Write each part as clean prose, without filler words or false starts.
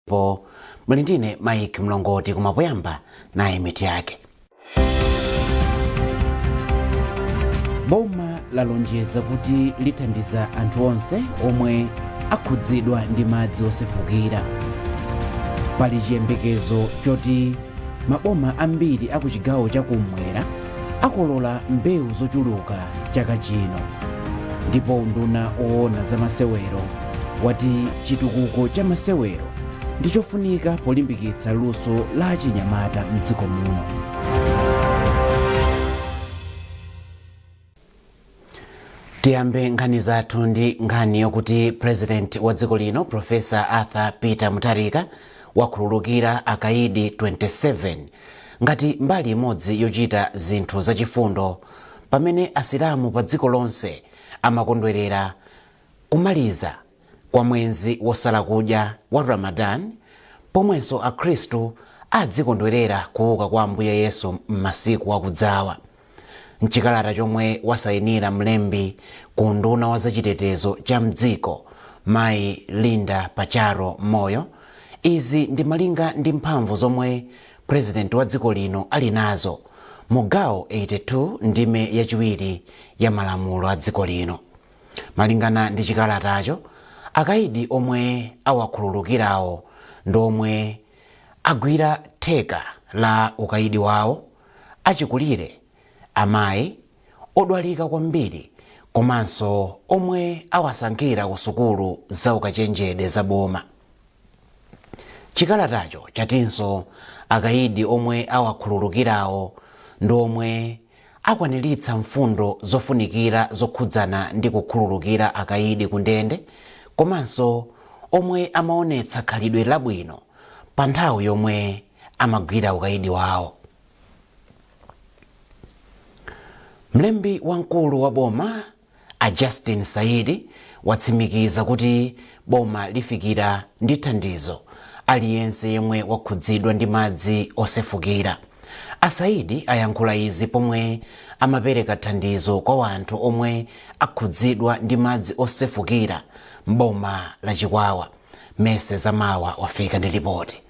Ndipo muli ndine Mike Mlongoti, koma poyamba nayi mitu yake. Boma lalonjeza kuti lithandiza anthu onse omwe akhudzidwa ndi madzi osefukira. Pali chiyembekezo choti maboma ambiri aku chigawo chakummwera akolola mbewu zochuluka chaka chino. Ndipo unduna woona za masewero wati chitukuko cha masewero ndi chofunika polimbikitsa luso la achinyamata mdziko muno. Tiyambe nkhani zathu ndi nkhani yokuti President wa dziko lino Professor Arthur Peter Mutharika wakhululukira akaidi 27 ngati mbali imodzi yochita zinthu zachifundo pamene Asilamu pa dziko lonse amakondwerera kumaliza kwa mwezi wosala kudya wa Ramadan pomwenso Akhristu adzikondwerera kuuka kwa Ambuye Yesu m'masiku akudzawa. Mchikalata chomwe wasayinira mlembi ku unduna wa zachitetezo cha mdziko Mayi Linda Pacharo Moyo, izi ndi malinga ndi mphamvu zomwe President wa dziko lino ali nazo mu gawo 82 ndime yachiwiri ya malamulo a dziko lino. Malingana ndi chikalatacho, akaidi omwe awakhululukirawo ndi omwe agwira theka la ukaidi wawo, achikulire, amayi, odwalika kwambiri komanso omwe awasankhira ku sukulu za ukachenjede za boma. Chikalatacho chatinso akaidi omwe awakhululukirawo ndi omwe akwaniritsa mfundo zofunikira zokhudzana ndi kukhululukira akaidi ku ndende komanso omwe amaonetsa khalidwe labwino pa nthawi yomwe amagwira ukaidi wawo. Mlembi wamkulu wa boma a Justin Saidi watsimikiza kuti boma lifikira ndi thandizo aliyense yemwe wakhudzidwa ndi madzi osefukira. A Saidi ayankhula izi pomwe amapereka thandizo kwa wanthu omwe akhudzidwa ndi madzi osefukira m'boma la Chikwawa. Mese Zamawa wafika ndi lipoti.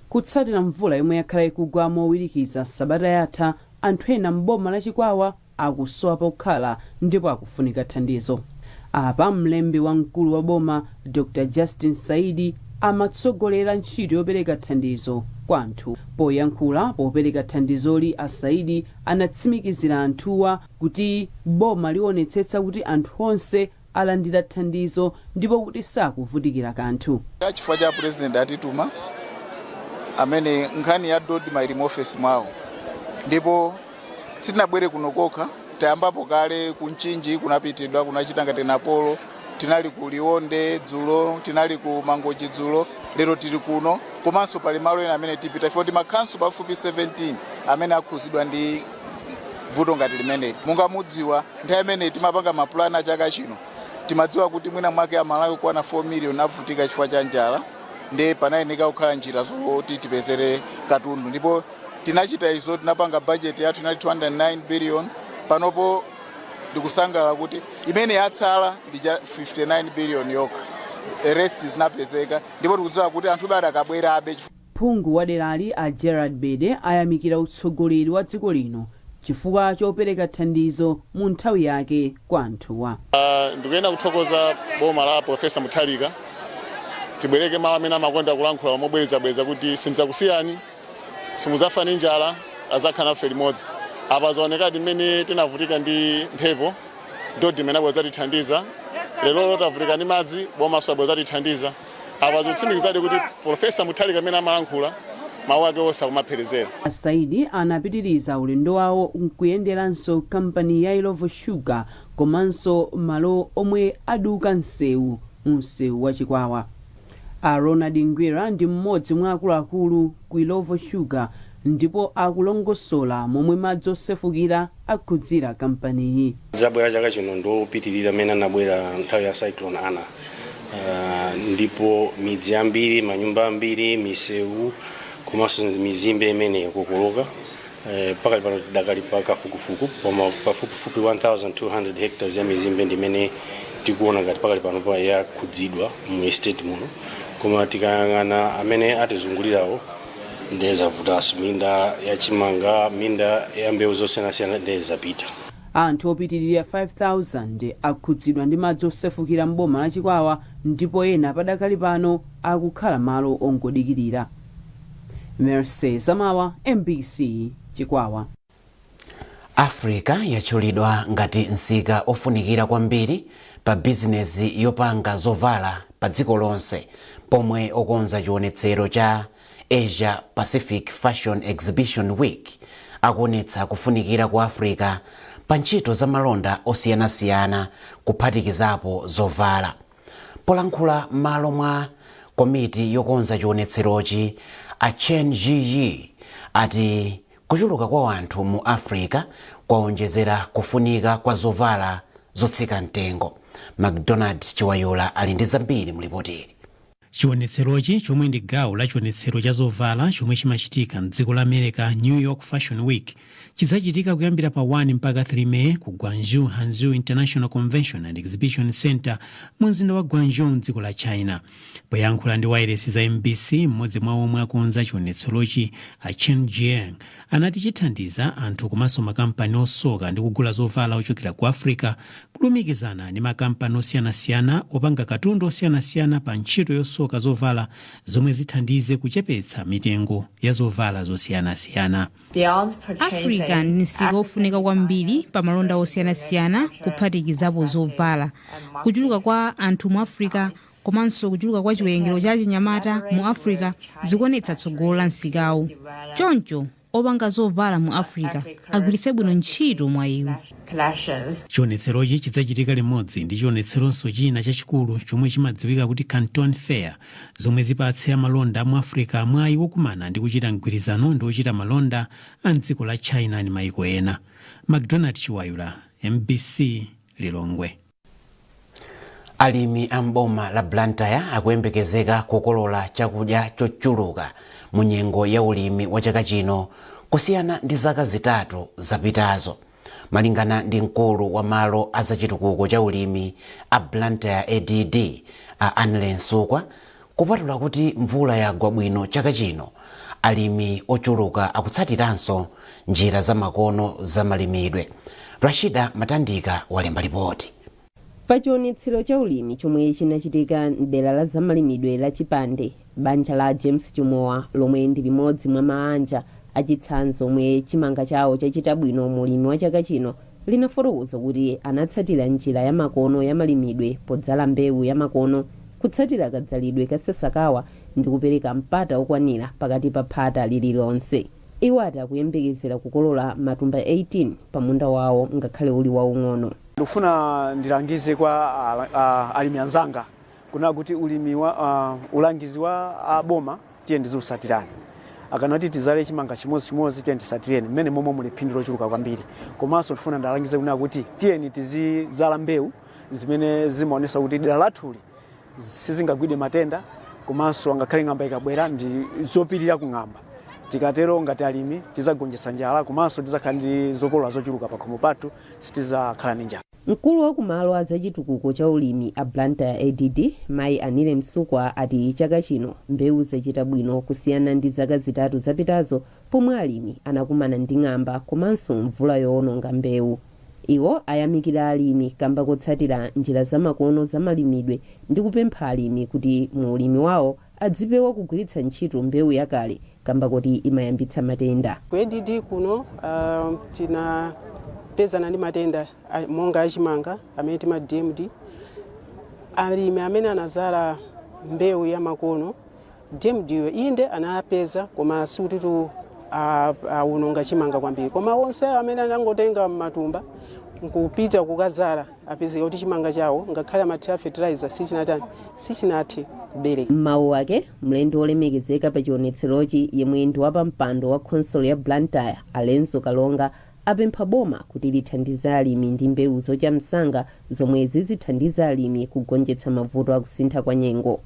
Kutsatira mvula yomwe yakhala ikugwa mowirikiza sabata yatha, anthu ena m'boma la Chikwawa akusowa pokhala ndipo akufunika thandizo. Apa mlembi wamkulu wa boma Dr Justin Saidi amatsogolera ntchito yopereka thandizo kwa anthu. Poyankhula popereka thandizoli a Saidi anatsimikizira anthuwa kuti boma liwonetsetsa kuti anthu onse alandira thandizo ndipo kuti sakuvutikira kanthu. Chifukwa cha President atituma amene nkhani ya DoDMA ili mu ofesi mwawo, ndipo sitinabwere kuno kokha, tayambapo kale ku Mchinji, kunapitidwa kunachita ngati Napolo, tinali ku Liwonde dzulo, tinali ku Mangochi dzulo, lero tili kuno, komanso pali malo ena amene tipita ifo ndi makhanso pafupi 17 amene akhuzidwa ndi vuto ngati limeneli. Monga mudziwa, nthawi imene timapanga mapulani a chaka chino timadziwa kuti mwina mwake Amalawi kwana 4 million avutika chifukwa cha njala, ndi panayeneka kukhala njira zoti tipezere katundu, ndipo tinachita izo. Tinapanga budget yathu inali 209 billion. Panopo ndikusangalala kuti imene yatsala ndi cha 59 billion yokha, the rest zinapezeka, ndipo tikudziwa kuti anthu adakabwerabe. Phungu wa derali a Gerald Bede ayamikira utsogoleri wa dziko lino chifukwa chopereka thandizo mu nthawi yake kwa anthuwa. Ndikuyenda kuthokoza boma la Professor Mutharika. Tibwereke mawu amene amakonda kulankhula mobwerezabwereza kuti sindidzakusiyani, simudzafa ndi njala, adzakhala nafe limodzi. Apa zaonekadi mmene tinavutika ndi mphepo, DoDMA inabwera zatithandiza. Lero tavutika ndi madzi, bomaso abwera zatithandiza. Apa zikutsimikizadi kuti Professor Mutharika amene amalankhula mawu ake onse akumapherezera. A Saidi anapitiriza ulendo wawo nkuyenderanso kampani ya Illovo Sugar komanso malo omwe aduka msewu mu msewu wa Chikwawa. A Ronald Ngwira ndi mmodzi mwa akuluakulu ku Illovo Sugar ndipo akulongosola momwe madzi osefukira akhudzira kampaniyi. Zabwera chaka chino ndiopitirira amene anabwera nthawi ya Cyclone Ana, ndipo midzi ambiri, manyumba ambiri, misewu komanso mizimbe imene ikukuluka. Pakali pano tidakali pa kafukufuku, koma pafupifupi 1200 hectares ya mizimbe ndimene tikuona ngati pakali pano pa yakhudzidwa mu estate muno. Koma tikayang'ana amene atizungulirawo, ndiye zavutanso. Minda yachimanga, minda ya mbewu zosiyanasiyana, ndiye zapita. Anthu opitirira 5000 akhudzidwa ndi madzi osefukira m'boma la Chikwawa, ndipo ena padakali pano akukhala malo ongodikirira. Mercy Zamawa, MBC, Chikwawa. Africa yatchulidwa ngati msika ofunikira kwambiri pa bizinezi yopanga zovala pa dziko lonse, pomwe okonza chionetsero cha Asia Pacific Fashion Exhibition Week akuonetsa kufunikira ku Africa pa ntchito za malonda osiyanasiyana, kuphatikizapo zovala. Polankhula m'malo mwa komiti yokonza chionetserochi, a Chen Jiyi ati kuchuluka kwa anthu mu Africa kwaonjezera kufunika kwa zovala zotsika mtengo. McDonald Chiwayula ali ndi zambiri mulipotili. Chionetserochi, chomwe ndi gawo la chionetsero cha zovala chomwe chimachitika mdziko la America, New York Fashion Week, chidzachitika kuyambira pa 1 mpaka 3 Meyi ku Guangzhou Hangzhou International Convention and Exhibition Center mu mzinda wa Guangzhou mdziko la China. Poyankhula ndi wailesi za MBC, mmodzi mwa omwe akonza chionetserochi, a Chen Jiang, anati chithandiza anthu komanso makampani osoka ndi kugula zovala ochokera ku Africa kulumikizana ndi makampani osiyanasiyana opanga katundu osiyanasiyana pa ntchito yosoka zovala, zomwe zithandize kuchepetsa mitengo ya zovala zosiyanasiyana. Africa ndi msika ofunika kwambiri pa malonda osiyanasiyana, kuphatikizapo zovala. Kuchuluka kwa anthu mu Africa komanso kuchuluka kwa chiwerengero cha chinyamata mu Africa zikuonetsa tsogolo la msikawu. Choncho opanga zovala mu Africa agwiritse bwino ntchito mwayiwu. Chionetserochi chidzachitika limodzi ndi chionetseronso china chachikulu chomwe chimadziwika kuti Canton Fair, zomwe zipatse amalonda mu Africa mwayi wokumana ndi kuchita mgwirizano ndi ochita malonda a mdziko la China ndi mayiko ena. McDonald Chiwayula, MBC, Lilongwe. Alimi a mboma la Blantyre akuyembekezeka kukolola chakudya chochuluka mu nyengo ya ulimi wa chaka chino kusiyana ndi zaka 3 zapitazo. Malingana ndi mkulu wa malo a zachitukuko cha ulimi a Blantyre ADD, a Anle Msukwa, kupatula kuti mvula yagwa bwino chaka chino, alimi ochuluka akutsatiranso njira zamakono zamalimidwe. Rashida Matandika walemba ripoti. Pa chionetsero cha ulimi chomwe chinachitika mdera la zamalimidwe la Chipande, banja la James Chimowa, lomwe ndi limodzi mwa maanja achitsanzo omwe chimanga chawo chachita bwino mu ulimi wa chaka chino, linafotokoza kuti anatsatira njira ya makono ya malimidwe podzala mbewu ya makono, kutsatira kadzalidwe ka sasakawa ndi kupereka mpata okwanira pakati pa phata lililonse. Iwo ati akuyembekezera kukolola matumba 18 pa munda wawo, ngakhale uli waung'ono. Ndikufuna ndilangize kwa alimi anzanga kuna kuti ulimi wa ulangizi wa aboma tiye ndiziusatirani. Akanati tizale chimanga chimodzimodzi, tiye tisatireni mmene momwe muli phindu lochuluka kwambiri. Komanso ndifuna ndalangize kuna kuti tiyeni tizizala mbewu zimene zimaonesa kuti dera lathuli sizingagwide matenda, komanso angakhale ng'amba ikabwera ndi zopirira ku ng'amba. Tikatero ngati alimi tizagonjetsa njala, komanso tizakhala ndi zokolola zochuluka pa khomo pathu, sitizakhala ndi njala. Mkulu wa kumalo a zachitukuko cha ulimi a Blantyre ADD, mayi Anile Msukwa, ati chaka chino mbewu zachita bwino kusiyana ndi zaka 3 zapitazo, pomwe alimi anakumana ndi ng'amba komanso mvula yowononga mbewu. Iwo ayamikira alimi kamba kotsatira njira zamakono zamalimidwe ndi kupempha alimi kuti mu ulimi wawo adzipewa kugwiritsa ntchito mbewu yakale kamba kuti imayambitsa matenda. Ku ADD kuno tinapezana ndi matenda monga achimanga amene tima DMD. Alimi amene anazala mbewu ya makono, DMD yo inde anapeza, koma sikuti awononga chimanga kwambiri. Koma onse amene anangotenga matumba nkupita kukazala, apezeka kuti chimanga chawo, ngakhale amathira fertilizer, sichinatani, sichinathe kubereka. M'mawu ake, mlendo wolemekezeka pa chionetserochi, yemwe ndi wapampando wa khonsolo ya Blantyre, Alenzo Kalonga, apempha boma kuti lithandize alimi ndi mbewu zocha msanga zomwe zizithandiza alimi kugonjetsa mavuto akusintha kwa nyengo.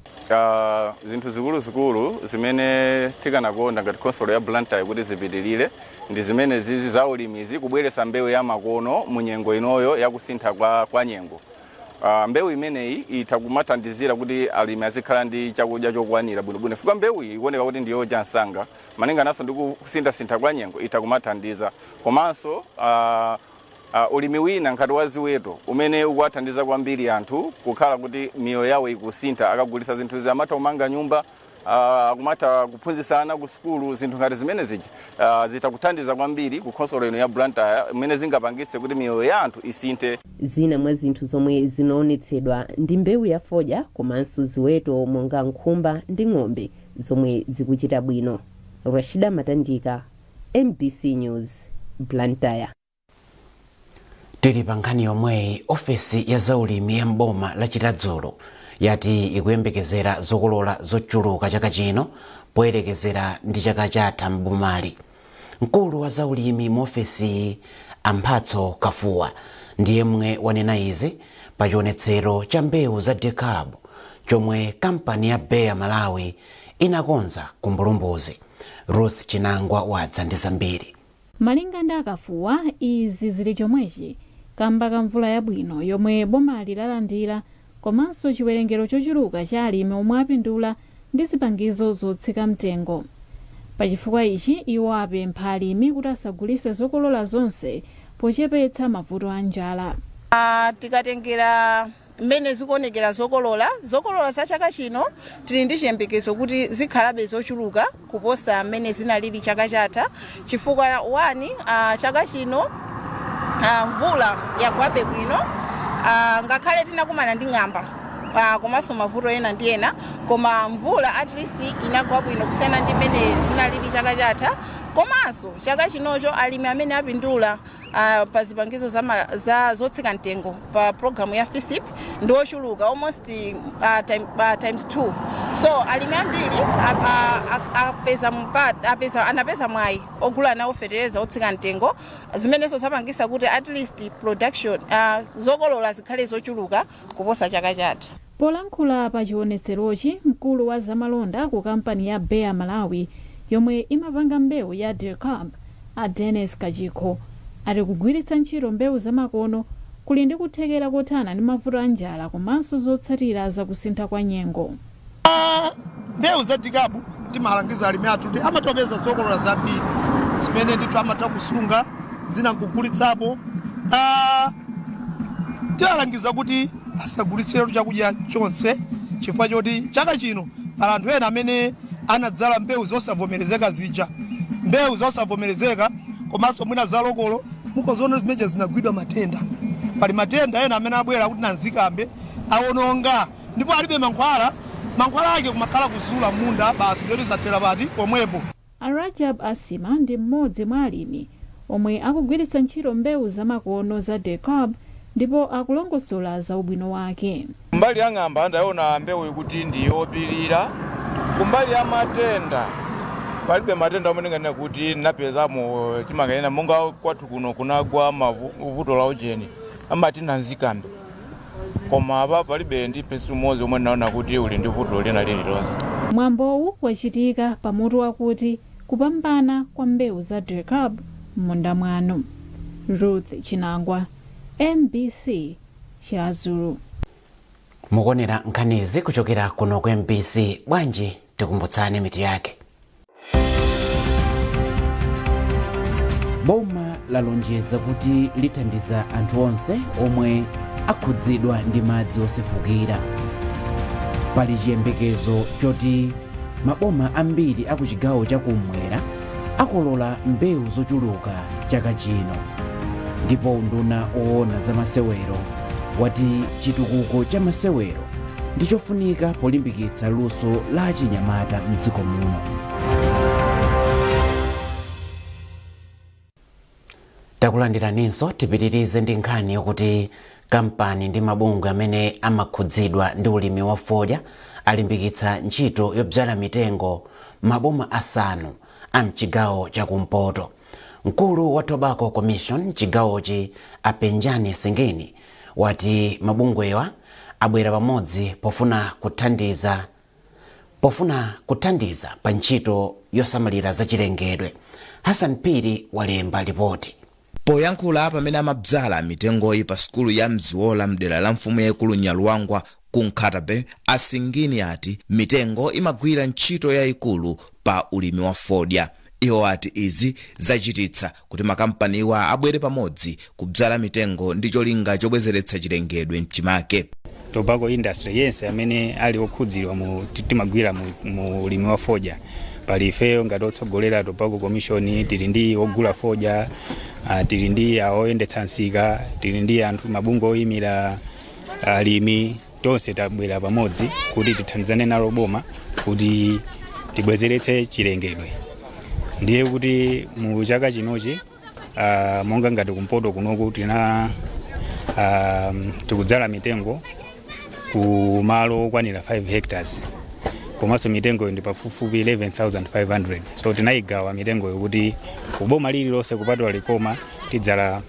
Zinthu zikuluzikulu zimene tikanakonda ngati khonsolo ya Blantyre kuti zipitirire ndi zimene zizi za ulimizi, kubweretsa mbewu ya makono mu nyengo inoyo yakusintha kwa nyengo. Mbewu imeneyi itha kumathandizira kuti alimi azikhala ndi chakudya chokwanira bwinobwino, chifukwa mbewu iyi ikuoneka kuti ndiyocha msanga, malingananso ndi kusinthasintha kwa nyengo, itha kumathandiza. Komanso ulimi wina ngati wa ziweto umene ukuwathandiza kwambiri anthu kukhala kuti miyoyo yawo ikusintha. Akagulitsa zinthuzi amatha kumanga nyumba, akumatha kuphunzitsana ku sukulu. Zinthu ngati zimene zija zitha kuthandiza kwambiri ku khonsolo ino ya Blantyre, imene zingapangitse kuti miyoyo ya anthu isinthe. Zina mwa zinthu zomwe zinaonetsedwa ndi mbewu ya fodya komanso ziweto monga nkhumba ndi ng'ombe zomwe zikuchita bwino. Rashida Matandika, MBC News, Blantyre. Tili pa nkhani yomweyi, ofesi ya zaulimi ya mboma la Chiradzulu yati ikuyembekezera zokolola zochuluka chaka chino poyerekezera ndi chaka chatha mbomali. Mkulu wa zaulimi mu ofesiyi, Amphatso Kafuwa, ndi yemwe wanena izi pa chionetsero cha mbewu za DEKALB chomwe kampani ya Bayer Malawi inakonza ku Mbulumbuzi. Ruth Chinangwa wadza ndi zambiri. Malinga ndi Akafuwa, izi zili chomwechi kamba ka mvula yabwino yomwe bomali lalandira komanso chiwerengero chochuluka cha alimi omwe apindula ndi zipangizo zotsika mtengo. Pachifukwa ichi, iwo apempha alimi kuti asagulise zokolola zonse pochepetsa mavuto a njala. Tikatengera mmene zikuonekera zokolola za chaka chino, tili ndi chiyembekezo kuti zikhalabe zochuluka kuposa mmene zinalili chaka chatha, chifukwa 1, chaka chino mvula yagwabe bwino, ngakhale tinakumana ndi ng'amba komanso mavuto ena ndi ena, koma mvula at least inagwa bwino kusiyana ndi mmene zinalili chaka chatha. Komanso chaka chinocho alimi amene apindula pa zipangizo za zotsika mtengo pa programu ya FISP ndi ochuluka almost times 2. So alimi ambiri apeza mwayi ogula nawo fetereza otsika mtengo, zimenenso zapangisa kuti at least production, zokolola zikhale zochuluka kuposa chaka chatha. Polankhula pa chionetserochi, mkulu wa zamalonda ku kampani ya Bayer Malawi yomwe imapanga mbewu ya DEKALB, a Dennis Kachikho, ati kugwiritsa ntchito mbewu zamakono kuli ndi kuthekera kothana ndi mavuto a njala komanso zotsatira zakusintha kwa nyengo. Mbewu za DEKALB timalangiza alimi athu kuti amatopeza zokolola zambiri zimene ndithu amatha kusunga, zina nkugulitsapo. Tiwalangiza kuti asagulitsire chakudya chonse, chifukwa choti chaka chino pali anthu ena amene anadzala mbewu zosavomerezeka zija, mbewu zosavomerezeka komanso mwina za local. Mukoziona zimeneja zinagwidwa matenda. Pali matenda ena amene abwera kuti nanzikambe awononga, ndipo alibe mankhwala. Mankhwala ake kumakhala kuzula munda basi, ndiyoti zathera pati pomwepo. A Rajab Asima ndi mmodzi mwa alimi omwe akugwiritsa ntchito mbewu zamakono za DEKALB ndipo akulongosola za ubwino wake. Kumbali ya ng'amba ndaona mbewu kuti ndiyopirira. Kumbali ya matenda palibe matenda omwe ndinganena kuti napezamo timanganena. Monga kwathu kuno kunagwa mavuto la ujeni amati nanzikambe, koma apa palibe ndi mpesi umodzi omwe ndinaona kuti uli ndi vuto lina lililonse. Mwambowu wachitika pamutu wakuti "Kupambana kwa mbewu za DEKALB m'munda mwanu". Ruth Chinangwa, MBC, Chiradzulu. Mukuonera nkhanizi kuchokera kuno ku MBC. Bwanji tikumbutsane mitu yake. Boma lalonjeza kuti lithandiza anthu onse omwe akhudzidwa ndi madzi osefukira. Pali chiyembekezo choti maboma ambiri aku chigawo chakummwera akolola mbewu zochuluka chaka chino. Ndipo unduna woona za masewero wati chitukuko cha masewero ndi chofunika polimbikitsa luso la achinyamata mdziko muno. Takulandiraninso. Tipitirize ndi nkhani yokuti kampani ndi mabungwe amene amakhudzidwa ndi ulimi wa fodya alimbikitsa ntchito yobzala mitengo maboma asanu a mchigawo chakumpoto. Mkulu wa Tobacco Commission mchigawochi, Apenjani Singini, wati mabungwewa abwera pamodzi pofuna kuthandiza pa ntchito yosamalira zachilengedwe. Hassan Piri walemba ripoti. Poyankhula pamene amabzala mitengoyi pa sukulu ya Mziwola mdera la mfumu yaikulu Nyaluwangwa ku Nkhata Bay, Asingini ati mitengo imagwira ntchito yayikulu pa ulimi wa fodya. Iwo ati izi zachititsa kuti makampaniwa abwere pamodzi kubzala mitengo ndi cholinga chobwezeretsa chilengedwe mchimake. Tobacco industry yense amene ali okhudzidwa mu timagwira mu ulimi wa fodya, pali ifeyo ngati otsogolera Tobacco Commission, tili ndi ogula fodya, tili ndi oyendetsa msika, tili ndi anthu mabungwe oyimira alimi. Tonse tabwera pamodzi kuti tithandizane nalo boma kuti tibwezeretse chilengedwe. Ndiye kuti mu chaka chinochi, monga ngati kumpoto kunoku, tina tikudzala mitengo ku malo okwanira 5 hectares, komanso mitengoyo ndi pafupifupi 11,500. So tinayigawa mitengoyo kuti kuboma lililonse kupatula Likoma tidzala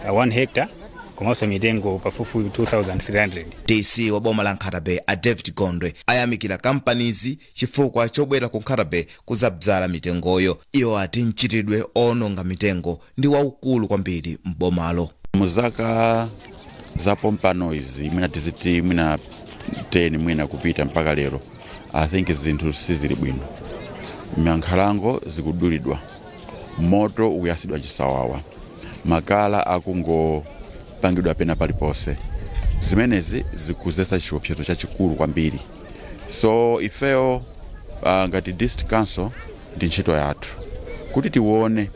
1 hectare komanso mitengo pafupifupi 2300. DC wa boma la Nkhata Bay a David Gondwe ayamikira kampanizi chifukwa chobwera ku Nkhata Bay kuzabzala mitengoyo. Iwo ati mchitidwe owononga mitengo ndi waukulu kwambiri m'bomalo. Muzaka zapompano izi, mwina tiziti mwina 10 mwina kupita mpaka lero, I think zinthu sizili bwino. Nkhalango zikudulidwa, moto ukuyasidwa chisawawa, makala akungopangidwa pena paliponse. Zimenezi zikuzetsa chiopsezo chachikulu kwambiri. So ifeyo ngati district council, ndi ntchito yathu kuti tione,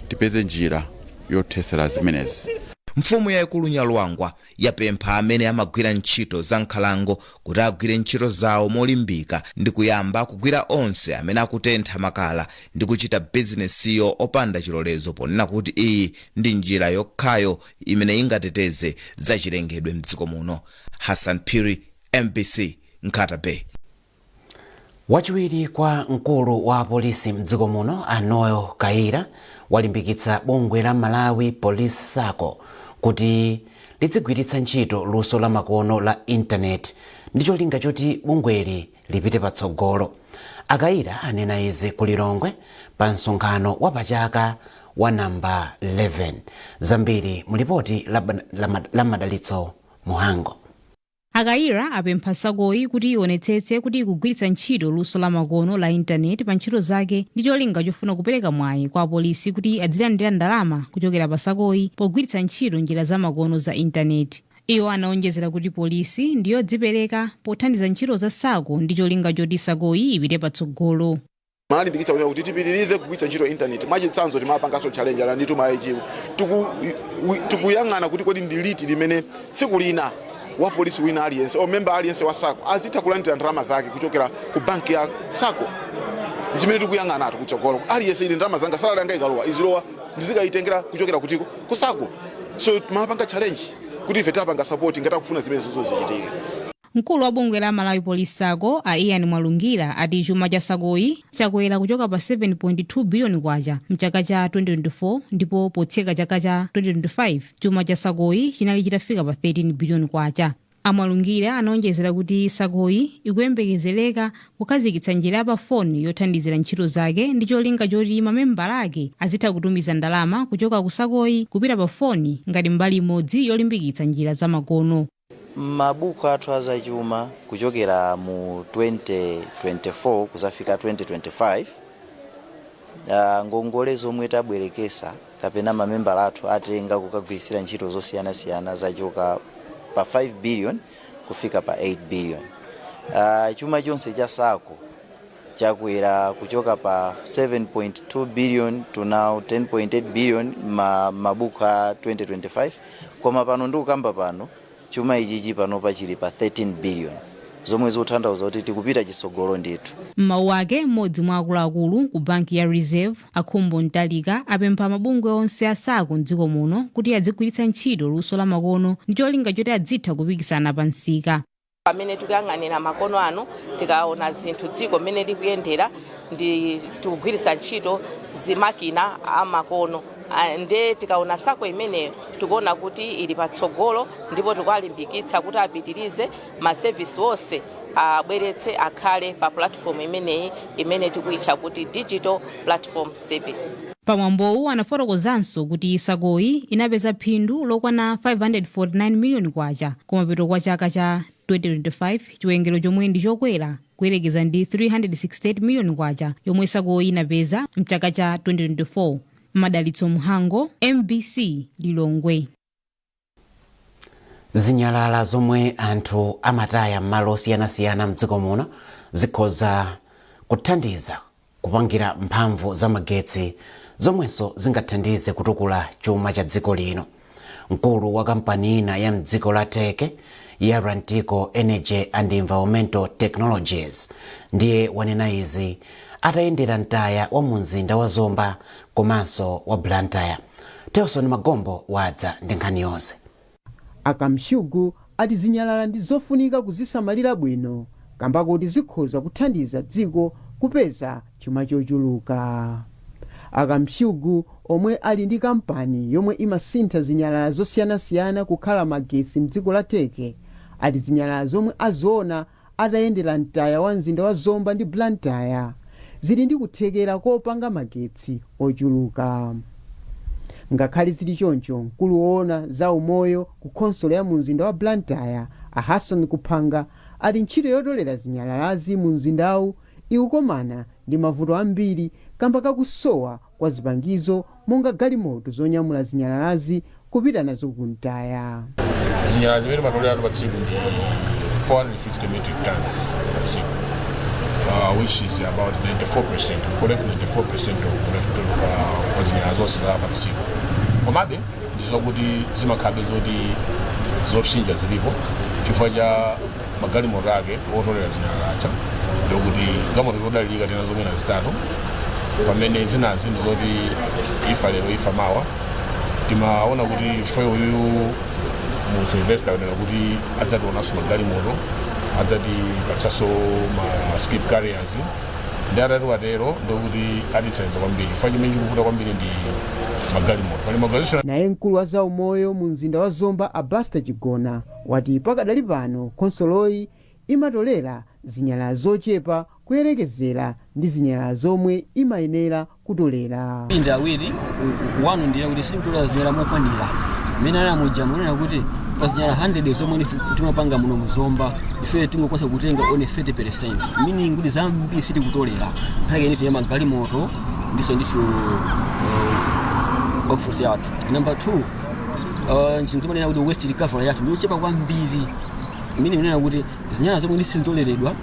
tipeze njira yothetsera zimenezi. Mfumu yayikulu Nyalwangwa yapempha amene amagwira ntchito za nkhalango kuti agwire ntchito zawo molimbika ndi kuyamba kugwira onse amene akutentha makala ndi kuchita bizinesiyo opanda chilolezo, ponena kuti iyi ndi njira yokhayo imene ingateteze zachilengedwe mdziko muno. Hassan Phiri, MBC, Nkhata Bay. Wachiwiri kwa mkulu wa polisi mdziko muno a Noel Kayira walimbikitsa bungwe la Malawi Police Sacco kuti lidzigwiritsa ntchito luso la makono la intaneti ndi cholinga choti bungweli lipite patsogolo. Akayira anena izi ku Lilongwe pa msonkhano wapachaka wa namba 11. Zambiri mu lipoti la Madalitso Muhango. Akayira apempha SACCOyi kuti ionetsetse kuti ikugwiritsa ntchito luso la makono la intaneti pa ntchito zake ndi cholinga chofuna kupereka mwayi kwa apolisi kuti adzilandira ndalama kuchokera pa SACCOyi pogwiritsa ntchito njira zamakono za intaneti. Iwo anaonjezera kuti polisi ndiyodzipereka pothandiza ntchito za SACCO ndi cholinga choti SACCOyi ipite patsogolo. Malimbikitsa kuti tipitirize kugwiritsa ntchito intaneti. Mwachitsanzo, timapanganso challenge ala nditu mayichiwo, tikuyang'ana kuti kodi ndi liti limene tsiku lina wa polisi wina aliyense o member aliyense wa SACCO azitha kulandira ndalama zake kuchokera ku banki ya SACCO. Chimene tikuyang'anatu kutsogolo, aliyense, ine ndalama zanga, salary yanga ikalowa, izilowa ndizikayitengera kuchokera kutiko? Ku SACCO. So timapanga challenge kuti ife tapanga support ngati akufuna zimene zozo zichitike. Mkulu wa bungwe la Malawi Police SACCO a Ian Mwalungira ati chuma cha SACCOyi chakwera kuchoka pa 7.2 biliyoni kwacha mchaka cha 2024, ndipo potseka chaka cha 2025 chuma cha SACCOyi chinali chitafika pa 13 biliyoni kwacha. Amwalungira anaonjezera kuti SACCOyi ikuyembekezereka kukhazikitsa njira ya pafoni yothandizira ntchito zake ndi cholinga choti mamembala ake azitha kutumiza ndalama kuchoka ku SACCOyi kupita pa foni ngati mbali imodzi yolimbikitsa njira zamakono. Mabuku athu azachuma kuchokera mu 2024 kuzafika 2025, ngongole zomwe tabwerekesa kapena mamembala athu atenga kukagwirisira ntchito zosiyanasiyana zachoka pa 5 billion kufika pa 8 billion. Chuma chonse cha SACCO chakwera kuchoka pa 7.2 billion to now 10.8 billion mabuku a 2025. Koma pano ndikukamba pano, chuma ichichi panopa chili pa 13 billion, zomwe zikutanthauza kuti tikupita chitsogolo ndithu. M'mawu ake, mmodzi mwa akuluakulu ku banki ya Reserve Akhumbo Mtalika apempha mabungwe onse a SACCO mdziko muno kuti adzigwiritsa ntchito luso la makono ndi cholinga choti adzitha kupikisana pa msika. Pamene tikuyang'anira makono ano, tikaona zinthu dziko mmene likuyendera, ndi tikugwiritsa ntchito zimakina amakono. Nde tikaona SACCO imeneyo, tikuona kuti ili patsogolo, ndipo tikuwalimbikitsa kuti apitirize ma service onse. Abweretse akhale pa platform imeneyi imene tikuyitcha kuti Digital Platform Service. Pamwambowu anafotokozanso kuti SACCOyi inapeza phindu lokwana 549 miliyoni kwacha kumapeto kwa chaka cha 2025, chiwerengero chomwe ndi chokwera kuyerekeza ndi 368 miliyoni kwacha yomwe SACCOyi inapeza mchaka cha 2024. Madalitso Mhango, MBC, Lilongwe. Zinyalala zomwe anthu amataya m'malo osiyanasiyana mdziko muno zikhoza kuthandiza kupangira mphamvu zamagetsi zomwenso zingathandize kutukula chuma cha dziko lino. Mkulu wa kampani ina ya mdziko la Turkey ya Rantico Energy and Environmental Technologies ndiye wanena izi atayendera mtaya wa mumzinda wa Zomba komanso wa Blantyre. Telson Magombo wadza ndi nkhani yonse. Akamshugu ati zinyalala ndi zofunika kuzisamalira bwino kamba kuti zikhoza kuthandiza dziko kupeza chuma chochuluka. Akamshugu, omwe ali ndi kampani yomwe imasintha zinyalala zosiyanasiyana kukhala magetsi mdziko la Turkey, ati zinyalala zomwe aziona atayendera mtaya wa mzinda wa Zomba ndi Blantyre zili ndi kuthekera kopanga magetsi ochuluka. Ngakhale zili choncho, mkulu woona za umoyo ku khonsolo ya mumzinda wa Blantyre, a Hasson Kuphanga, ati ntchito yotolera zinyalalazi mu mzindawu ikukomana ndi mavuto ambiri kamba kakusowa kwa zipangizo monga galimoto zonyamula zinyalalazi kupita nazo kumtaya. Zinyalala zimene timatolera pa tsiku ndi 450 metric tons pa tsiku, which is about 94%. We collect 94% of left pa zinyalala zonse za pa tsiku. Komabe ndizokuti zimakhabe zoti zopsinja zilipo chifukwa cha magalimoto ake otolera zinyalala aja, ndikuti galimoto zodalirika tena zomwena zitatu, pamene zinazi ndizoti ifa lero ifa mawa. Timaona kuti ife uyu mu Sylvester kunena kuti adzationanso magalimoto, adzatipatsanso ma skip carriers, ndi atati watero ndikuti atithandiza kwambiri, chifukwa chimene chikuvuta kwambiri ndi magalimoto. Pali maorganization Naye mkulu wa zaumoyo mu mzinda wa Zomba, Abuster Chigona, wati pakadali pano khonsoloyi imatolera zinyalala zochepa kuyerekezera ndi zinyalala zomwe imayenera kutolera. Ndi awiri. One, ndiye kuti sitikutolera zinyalala mokwanira. Mmene anamuja munena kuti pa zinyalala 100 zomwe timapanga muno muzomba, ife tingokwanisa kutenga only 30%, meaning kuti zambiri sitikutolera. Mpaka ine ya magalimoto ndiso ndithu workforce yathu. Number 2, chinthu timanena kuti waste recovery yathu ndiyochepa kwambiri, imene inena kuti zinyalala zomwe sizitoleredwa,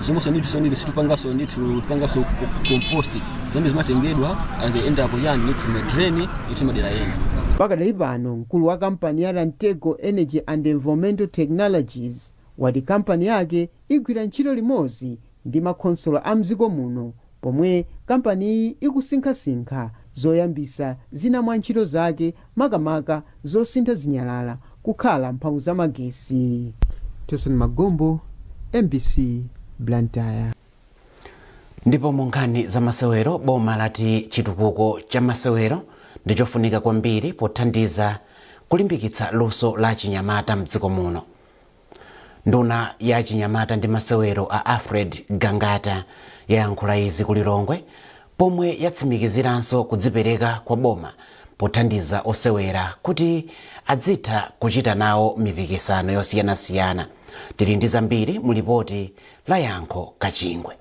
zomwenso ndithu ndithu situpangaso ndithu tipangaso compost, zambiri zimatengedwa and they end up yani ndithu ma drain ndithu madera ena. Pakadali pano, mkulu wa kampani ya Rantego Energy and Environmental Technologies wati kampani yake igwira ntchito limodzi ndi makhonsolo a mdziko muno pomwe kampaniyi ikusinkhasinkha zoyambisa zina mwa ntchito zake, makamaka zosintha zinyalala kukhala mphamvu zamagesi. Tilson Magombo, MBC, Blantyre. Ndipo mu nkhani za masewero, boma lati chitukuko cha masewero ndichofunika kwambiri pothandiza kulimbikitsa luso la chinyamata mdziko muno. Nduna ya chinyamata ndi masewero a Alfred Gangata yayankhula izi ku Lilongwe pomwe yatsimikiziranso kudzipereka kwa boma pothandiza osewera kuti adzitha kuchita nawo mipikisano yosiyanasiyana. Tili ndi zambiri mu lipoti la Yankho Kachingwe.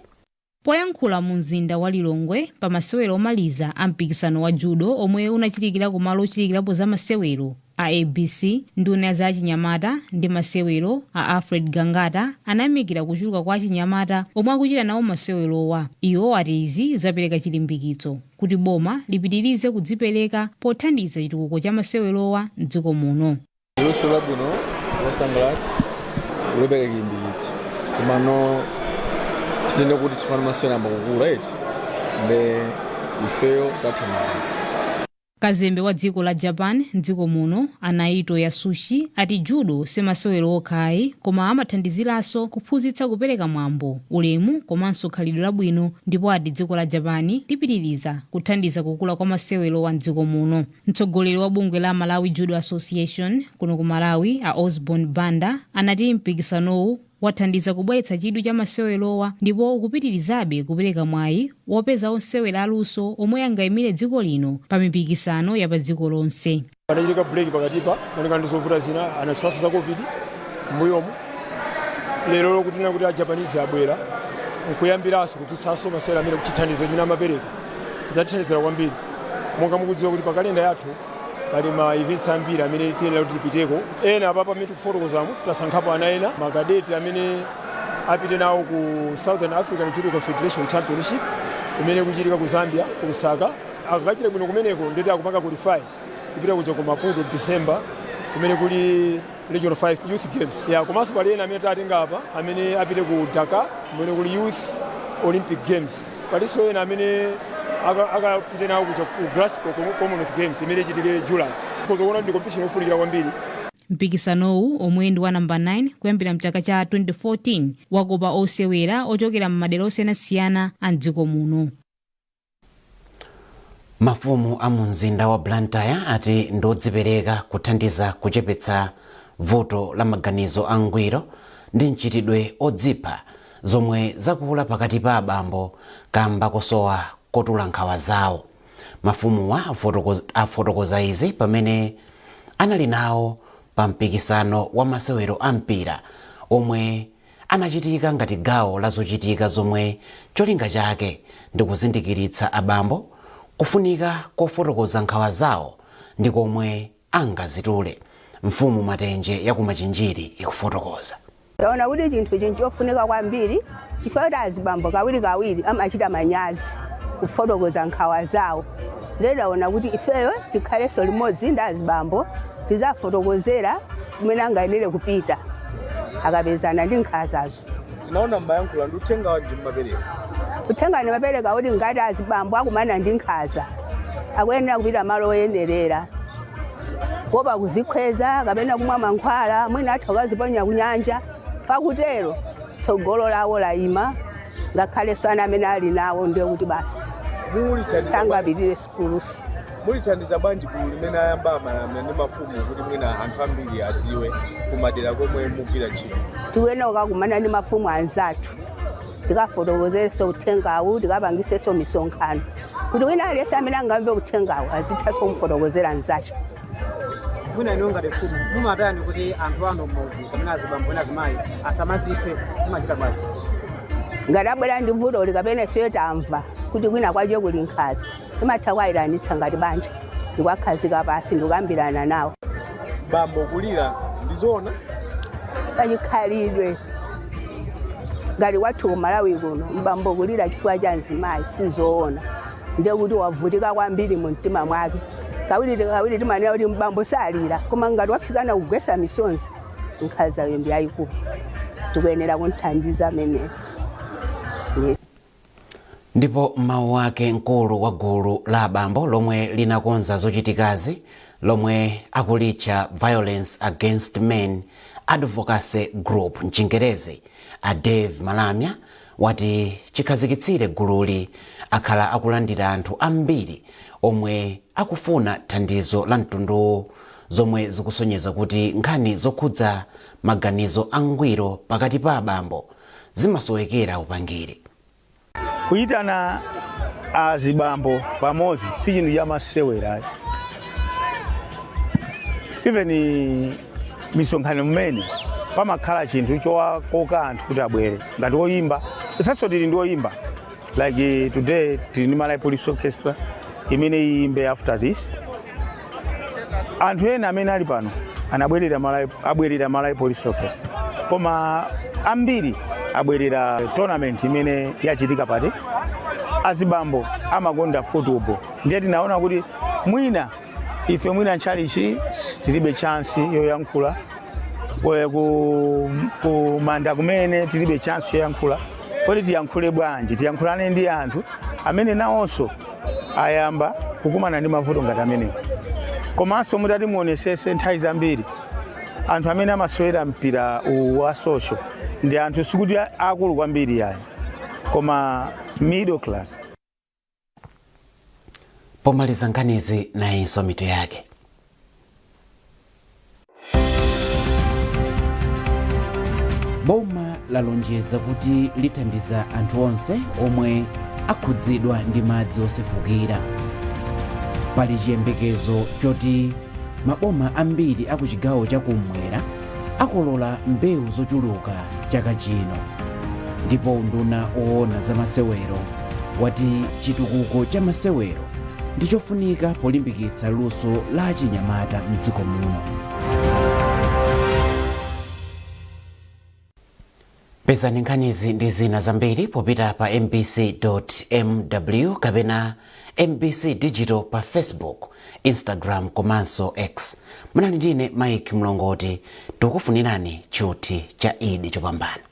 Poyankhula mu mzinda wa Lilongwe pa masewero omaliza a mpikisano wa judo omwe unachitikira kumalo ochitikirapo za masewero a ABC, nduna ya za achinyamata ndi masewero a Alfred Gangata anayamikira kuchuluka kwa achinyamata omwe akuchita nawo masewerowa. Iwo ati izi zapereka chilimbikitso kuti boma lipitirize kudzipereka pothandiza chitukuko cha masewerowa mdziko muno. Luso labwino losangalatsa, lopereka chilimbikitso, komano titende kuti tsopano masewera amakukula eti, nde ifeyo tathandizira. Kazembe wa dziko la Japan mdziko muno a Naito Yasushi ati judo simasewero okhayi, koma amathandiziranso kuphunzitsa kupereka mwambo, ulemu komanso khalidwe labwino, ndipo ati dziko la Japan lipitiriza kuthandiza kukula kwa masewerowa mdziko muno. Mtsogoleri wa bungwe la Malawi Judo Association kuno ku Malawi, a Osborn Banda, anati mpikisanowu Wathandiza kubweretsa chidwi cha masewerowa ndipo ukupitirizabe kupereka mwayi wopeza osewera aluso omwe angayimire dziko lino pa mipikisano ya pa dziko lonse. Panachitika break pakatipa malingana ndi zovuta zina, anatchulanso za Covid m'mbuyomu. Lero lokutina kuti a Japanese abwera nkuyambiranso kudzutsanso masewera amene, chithandizo chimene amapereka zatithandizira kwambiri. Monga mukudziwa kuti pa kalenda yathu pali ma events ambiri amene tiyenera kuti tipiteko. Ena apapa amene tikufotokozamo, tasankhapo ana ena makadeti amene apite nawo ku Southern African Judo Confederation Championship imene ikuchitika ku Zambia, ku Lusaka. Akakachita bwino kumeneko, ndeti akupanga qualify kupita kuja ku Maputo December, kumene kuli Regional 5 Youth Games ya. Komanso pali ena amene tatenga apa amene apite ku Dakar, kumene kuli Youth Olympic Games. Palinso ena amene akapite nawo kuja ku Glasgow Commonwealth Games imene ichitike July. Kuzoona ndi competition yofunikira kwambiri. Mpikisanowu, omwe ndi wa namba 9 kuyambira mchaka cha 2014, wakopa osewera ochokera m'madera osiyanasiyana a mdziko muno. Mafumu a mu mzinda wa Blantyre ati ndiodzipereka kuthandiza kuchepetsa vuto la maganizo angwiro ndi mchitidwe odzipha zomwe zakula pakati pa abambo kamba kosowa kotula nkhawa zawo. Mafumuwa afotokoza izi pamene anali nawo pa mpikisano wa masewero a mpira omwe anachitika ngati gawo la zochitika zomwe cholinga chake ndi kuzindikiritsa abambo kufunika kofotokoza nkhawa zawo ndi komwe angazitule. Mfumu Matenje ya kumachinjiri ikufotokoza. Taona kuti chinthu ichi nchofunika kwambiri chifukwa kuti azibambo kawirikawiri amachita manyazi kufotokoza nkhawa zawo. Ndiye taona kuti ifeyo tikhalenso limodzi ndi azibambo, tizafotokozera kumene angayenere kupita akapezana ndi nkhazazo. Tinaona mmayankhula, ndi uthenga wanji mmapereka? Uthenga ndimapereka kuti ngati azibambo akumana ndi nkhaza, akuyenera kupita malo oyenerera, kuopa kuzikhweza kapena kumwa mankhwala, mwina atha kukaziponya kunyanja. Pakutero tsogolo lawo layima, ngakhalenso ana amene ali nawo, ndiye kuti basi sangapitire sukuluso. Mulithandiza bwanji gulu limene ayamba amalamya ndi mafumu kuti mwina anthu ambiri adziwe kumadera komwe mugwira ntchito? Tikuyenera kukakumana ndi mafumu anzathu, tikafotokozerenso uthengawu, tikapangisenso misonkhano kuti wina aliyense amene angamve uthengawu azithanso kumufotokozera anzacho. Mwina inu ngati mfumu mumatani kuti anthu anu mmudzi kapena azibambo ena azimayi asamaziphe? Mumachita bwanji? Ngati abwera ndi vutoli kapena ifeyo tamva kuti kwina kwache kuli nkhaza, timatha kuwayitanitsa ngati banja ndikuwakhazika pasi ndikukambirana nawo. Bambo kulira ndizoona? Pachikhalidwe ngati kwathu ku Malawi kuno, mbambo kulira chifukwa cha mzimayi sizoona, ndiye kuti wavutika kwambiri mu mtima mwake. Kawiri kawiri timanena kuti mbambo salira, koma ngati wafikana kugwesa misonzi, nkhazayo ndi yayikulu, tikuyenera kumthandiza ameneyo. Ndipo mawu ake mkulu wa gulu la abambo lomwe linakonza zochitikazi, lomwe akulitcha Violence Against Men Advocacy Group mchingerezi, a Dave Malamya, wati chikhazikitsire gululi akhala akulandira anthu ambiri omwe akufuna thandizo la mtunduwu, zomwe zikusonyeza kuti nkhani zokhudza maganizo angwiro pakati pa abambo zimasowekera upangiri. Kuyitana azibambo pamodzi si chinthu chamasewera. Even misonkhano mmene pamakhala chinthu chowakoka anthu kuti abwere, ngati oyimba, ifenso tili ndi oyimba. Like today tili ndi Malawi Police Orchestra imene iyimbe after this. Anthu ena amene ali pano anabwerera Malawi, abwerera Malawi Police Orchestra, koma ambiri abwerera tournament imene yachitika pati. Azibambo amakonda football, ndiye tinaona kuti mwina ife mwina ntchalichi tilibe chance yoyankhula, ku manda kumene tilibe chance yoyankhula, kodi tiyankhule bwanji? Tiyankhulane ndi anthu amene nawonso ayamba kukumana ndi mavuto ngati amenewo. Komanso mutati muonesese, nthawi zambiri anthu amene amasewera mpira uwu wa social ndi anthu sikuti akulu kwambiri yayi, koma middle class. Pomaliza nkhanizi, nayinso mitu yake. Boma lalonjeza kuti lithandiza anthu onse omwe akhudzidwa ndi madzi osefukira. Pali chiyembekezo choti maboma ambiri aku chigawo chakummwera akolola mbewu zochuluka chaka chino. Ndipo unduna woona za masewero wati chitukuko cha masewero ndi chofunika polimbikitsa luso la achinyamata mdziko muno. Pezani nkhanizi ndi zina zambiri popita pa mbc.mw kapena MBC Digital pa Facebook, Instagram komanso X. Munali ndine Mike Mlongoti, tikufunirani tchuthi cha Eid chopambana.